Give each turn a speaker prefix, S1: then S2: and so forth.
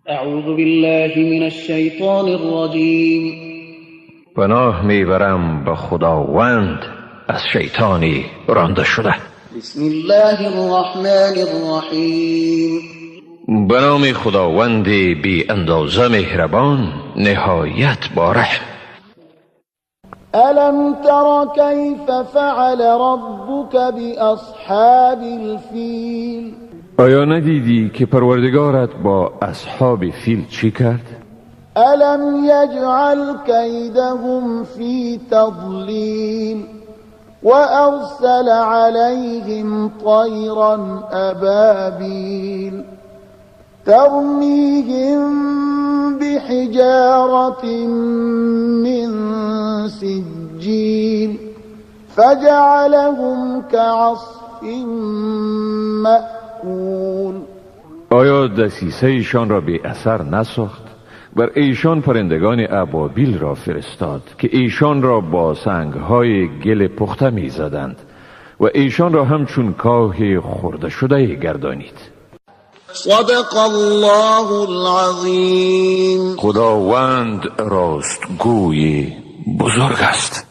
S1: اعوذ بالله من الشیطان الرجیم.
S2: پناه میبرم به خداوند از شیطانی رانده شده.
S1: بسم الله الرحمن الرحیم.
S2: به نام خداوند بی اندازه مهربان، نهایت با رحم.
S3: الم تر کیف فعل ربک باصحاب الفیل.
S2: آیا ندیدی که پروردگارت با اصحاب فیل چی کرد؟
S3: الم یجعل کیدهم فی تضلیل وارسل علیهم طیرا ابابیل ترمیهم بحجارة من سجیل فجعلهم كعصف مأکول.
S2: آیا دسیسه ایشان را بی اثر نساخت؟ بر ایشان پرندگان ابابیل را فرستاد که ایشان را با سنگهای گل پخته می زدند و ایشان را همچون کاه خورده شده گردانید.
S3: صدق الله العظیم.
S2: خداوند راستگوی بزرگ است.